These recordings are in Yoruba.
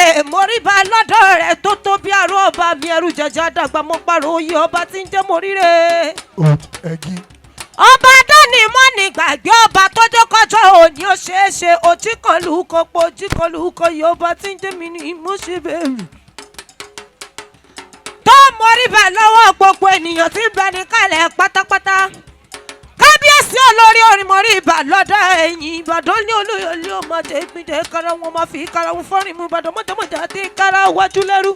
Elédùmarè móríba lọ́dọ̀ rẹ̀ tó tó bí aró ọba mi ẹrú jẹjẹ àdàgbà mọ́ pàrọ̀ oyè ọba tí ń jẹ́ moríre. Ẹ̀gí. Ọba dání mọ́ni gbàgbé ọba tọ́jọ́ kọjọ́ òní ó ṣeé ṣe ojú kan lù ú kan pọ̀ ojú kan lù ú kan yìí ọba tí ń jẹ́ mi ní mo ṣe bẹ̀rù. Tó móríba lọ́wọ́ gbogbo ènìyàn tí ń bẹ ní kalẹ̀ pátápátá. Kábíyèsí olórí orin mọ̀rí ìbà lọ́dọ̀ ẹ̀yìn Ìbàdàn ní olóyọ̀lé ọmọdé ìpínlẹ̀ kára wọn máa fi kára wọn fọ́rin mu Ìbàdàn mọ́jọ́mọ́jọ́ àti kára wájú lẹ́rú.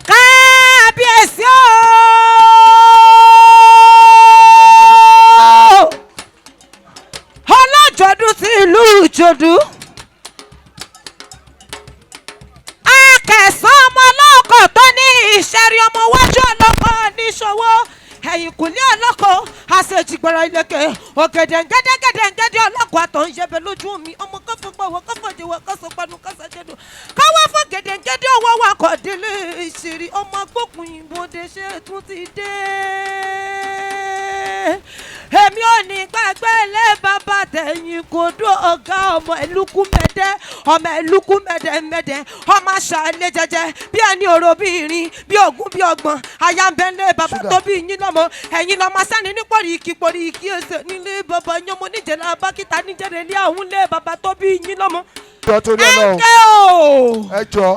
Kábíyèsí ooo, ọlọ́jọ́dún ti ìlú Ìjòdú, akẹ̀sán ọmọ ọlọ́kọ̀ tó ní ìṣẹ̀rí ọmọ wájú ọlọ́kọ̀ níṣòwò ẹ̀yìnkùlé ọlọ́kọ̀ àṣejìgbọ̀rọ̀ ìlẹ̀kẹ̀ ògèdè ńgẹ́dẹ́gẹ́dẹ́ ọlọ́kọ̀ àtọ̀ ń yẹbẹ lójú mi ọmọ kọfọ gbọ̀wọ́ kọfọ jẹwọ́ kọsọ panu kọsọ jẹnu káwọ́ fún gèdèǹgẹ́dẹ́ owó wakọ̀ délé ìṣírí ọmọ agbókun ìbòde ṣe tún ti dé. Èmi ò ní gbàgbé ilé bàbá tẹ̀yìn kò dún ọ̀gá ọmọ ẹlúkú mẹ́dẹ́ ọmọ ẹlúkú mẹ́dẹ́ mẹ́dẹ́ ọmọ aṣàlẹ̀ jẹjẹ bí ẹni òrò bí irin bí ogún bí ọgbọ̀n ayáǹbẹ̀lẹ̀ bàbá tó bí yín lọ́mọ ẹ̀yin lọ́mọ sani ní pọ̀ríkì pọ̀ríkì ẹsẹ̀ nílé bàbá yín ọmọ oníjẹ̀lá abákíta níjẹ̀rẹ̀ ilé àwọn ilé bàbá tó bí yín lọ́mọ. Jọ torí Ọlọ́run. Ẹ̀ńkẹ́ o. Ẹ jọ.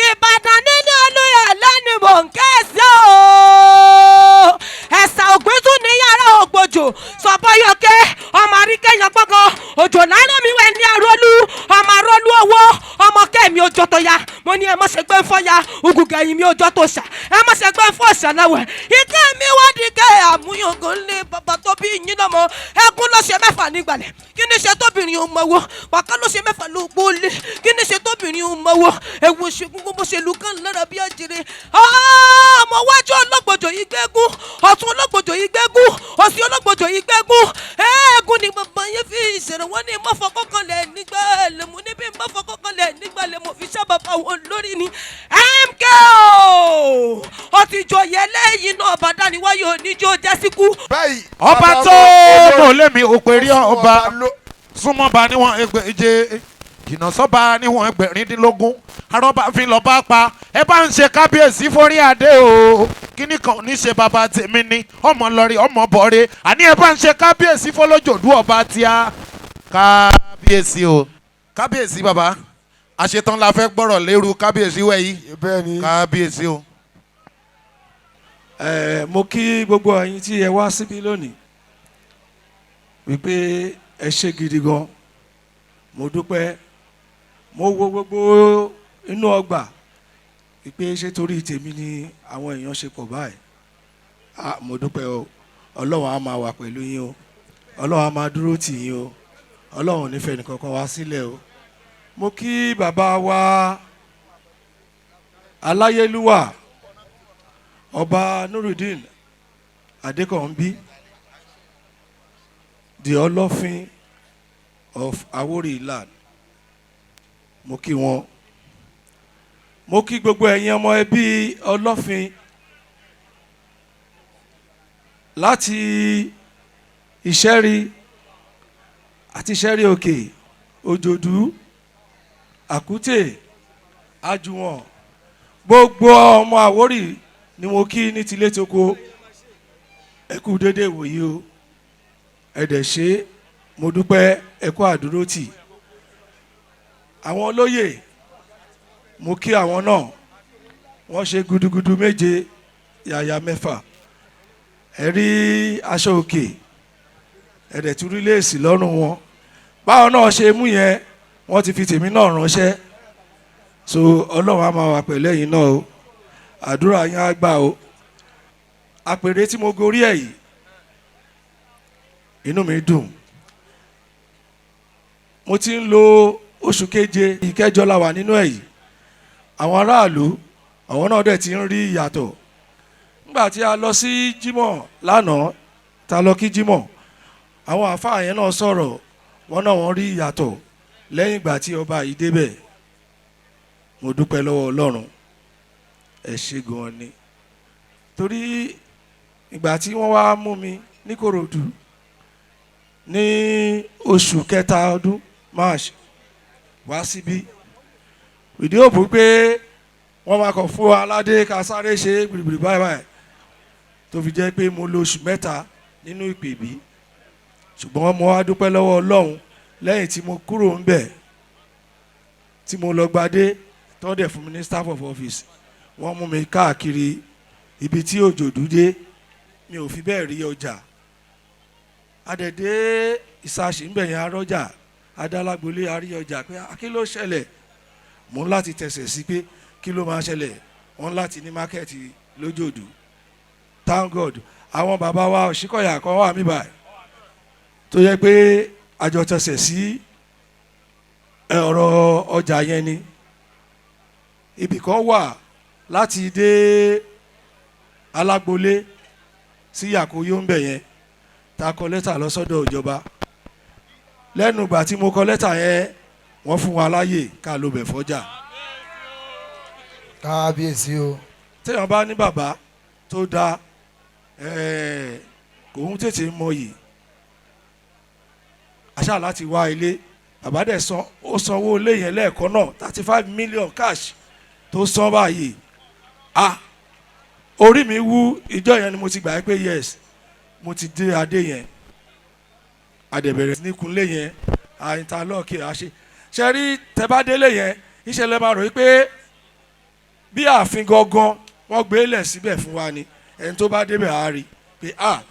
Ìbàdàn nínú olóyè lẹ́nu mò ń ké sí o. Ẹ̀sà ògbésùn ní yàrá ògbòjò sọ̀bọ́yọ̀kẹ́ ọmọ àríkẹ́yàn gbọ́ngàn òjò láràn mi wẹ̀ ní arólú ọmọ arólú owó ọmọ kẹ́mi òjò tó ya mo ní ẹ má ṣe gbé ń fọ́ ya ugùgẹ̀yìn mi òjò tó ṣà ẹ má ṣe gbé ń fọ́ ṣà láwẹ̀ ike mi wá di kẹ́ àmúyangàn lé bàbá tó bí yín lọ́mọ ẹkún ló ṣe mẹ́fà nígbàlẹ̀ kí ni ṣe tóbìnrin ò mọ̀wọ́ wàká ló ṣe mẹ́fà ló gbólé kí ni ṣe tóbìnrin ò mọ̀wọ́ ẹ̀wù ṣègùn bó ṣe lù kán lára bí àjèrè ọmọ wájú ọlọ́gbọ̀jọ̀ yìí gbẹ́gún ọ̀tún ọlọ́gbọ̀jọ̀ yìí gbẹ́gún òsì ọlọ́gbọ̀jọ̀ yìí gbẹ́gún ẹ̀ẹ́gún ni bàbá yẹn fi ìṣẹ̀rẹ̀ wọ́n ní mọ́fọ́kọ́kànlẹ̀ nígbà lèmú níbi mọ́fọ́kọ́kànlẹ̀ nígbà lèmú fi ṣá bàbá wọn lórí ni MKO ọtí jọyẹ lẹ́yìn náà bàdá ni wáyé oníjó jásíkú. Báyìí. Ọba tó mọ̀ lémi òpèrè ọba súnmọ́ba níwọ̀n ẹgbẹ̀je jìnnà sọ́ba níwọ̀n ẹgbẹ̀rindínlógún arọ́ba fi lọ́ọ́ bá pa ẹ bá ń ṣe kábíyèsí forí adé o kíní kan ní ṣe bàbá tèmi ni ọmọ lọrí ọmọ bọ̀rẹ̀ àní ẹ bá ń ṣe kábíyèsí fọlọ́jọ́dú ọba tíá kábíyèsí o kábíyèsí bàbá àṣetán la fẹ́ gbọ́rọ̀ lérú kábíyèsí wẹ̀ yìí. Bẹ́ẹ̀ ni. Kábíyèsí o. Ẹ mo kí gbogbo ẹ̀yin tí ẹ wá síbí lónìí wípé ẹ ṣé gidi gan. Mo dúpẹ́. Mo wo gbogbo inú ọgbà wípé ṣé torí tèmi ni àwọn èèyàn ṣe pọ̀ báyìí. Ah, mo dúpẹ́ o. Ọlọ́run á máa wà pẹ̀lú yín o, Ọlọ́run á máa dúró tì yín o, Ọlọ́run ò ní fẹ́ nìkankan wá sílẹ̀ o. Mo kí bàbá wa aláyélúwà Ọba Nurudeen Adékànbí, the Ọlọ́fin of Awori land. Mo kí wọn. Mo kí gbogbo ẹ̀yin ọmọ ẹbí Ọlọ́fin láti Ìṣẹ́rí àti Ìṣẹ́rí Òkè, Òjòdú, Àkútè, Àjùwọ̀n, gbogbo ọmọ Àwórì ni mo kí ní tilé toko. Ẹ kú dédé ìwòyí o, ẹ dẹ̀ ṣe, mo dúpẹ́, ẹ kú àdúrótì. Àwọn olóyè, mo kí àwọn náà, wọ́n ṣe gudugudu méje yàyà mẹ́fà. Ẹ rí aṣọ òkè, ẹ dẹ̀ tún rí léèsì lọ́rùn wọn. Báwọn náà ṣe mú yẹn, wọ́n ti fi tèmi náà ránṣẹ́. So Ọlọ́run á máa wà pẹ̀lú ẹ̀yin náà o, àdúrà yín á gbà o. Àpèrè tí mo gorí ẹ̀ yìí, inú mi dùn. Mo ti ń lo oṣù keje, ìkẹjọ la wà nínú ẹ̀ yìí. Àwọn aráàlú, àwọn náà dẹ̀ ti ń rí ìyàtọ̀. Nígbà tí a lọ sí Jímọ̀ lánàá, ta lọ kí Jímọ̀, àwọn àáfàá yẹn náà sọ̀rọ̀, wọn náà wọ́n rí ìyàtọ̀ lẹ́yìn ìgbà tí ọba yìí débẹ̀. Mo dúpẹ́ lọ́wọ́ Ọlọ́run, ẹ ṣé gan ni. Torí ìgbà tí wọ́n wá mú mi ní Kòròdú ní oṣù kẹta ọdún, March, wá síbí. Ìdí òbú pé wọ́n máa kọ̀ fún aládé ká sáré ṣe gbìrìgbìrì báyìí báyìí, tó fi jẹ́ pé mo lo oṣù 3 nínú ìpèbí. Ṣùgbọ́n mo wá dúpẹ́ lọ́wọ́ Ọlọ́run, lẹ́yìn tí mo kúrò ńbẹ̀, tí mo lọ gbadé tọ́dẹ̀ fún mi ní staff of office, wọ́n mú mi káàkiri ibi tí òjòdú dé. Mi ò fi bẹ́ẹ̀ rí ọjà. Adẹ̀dẹ̀ ìsàsì ń bẹ̀yẹn, arọ́jà adálágbolé, arí ọjà pé kí ló ṣẹlẹ̀? Mo ń láti tẹ̀sẹ̀ sí pé kí ló máa ṣẹlẹ̀. Wọ́n láti ní market lójòdù. Thank God, àwọn bàbá wa Òṣìkọ̀yà kan wà mí báyìí tó yẹ pé àjọ tẹsẹ̀ sí ọ̀rọ̀ ọjà yẹn ni. Ibì kan wà láti dé alágbolé sí Yàkóyó ń bẹ̀ yẹn, ta kọ lẹ́tà lọ sọ́dọ̀ ìjọba. Lẹ́nu ìgbà tí mo kọ lẹ́tà yẹn, wọ́n fún wa láàyè ká ló bẹ̀ fọ́jà. Kábíyèsí o. Téèyàn bá ní bàbá tó dáa, kò ń tètè mọyì àṣà láti wá ilé. Bàbá dẹ̀ san, ó sanwó ilé yẹn lẹ́ẹ̀kan náà, 35 million cash tó san báyìí. Ah, orí mi wú. Ìjọ yẹn ni mo ti gbà pé yes, mo ti dé adé yẹn. Adẹ̀bẹ̀rẹ̀ níkunlé yẹn, à interlock, àṣe ṣe rí. Tẹ́bádélé yẹn, ìṣẹ̀lẹ̀ máa rò wípé bí ààfin gangan wọ́n gbé lẹ̀ síbẹ̀ fún wa ni. Ẹni tó bá débẹ̀ á rí pé ah,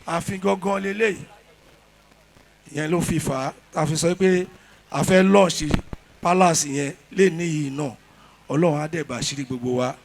ààfin gangan leléyìí. Ìyẹn ló fi fà á tá a fi sọ pé a fẹ́ launch palace yẹn lè níyì náà. Ọlọ́run á dẹ̀ bá ṣírí gbogbo wa.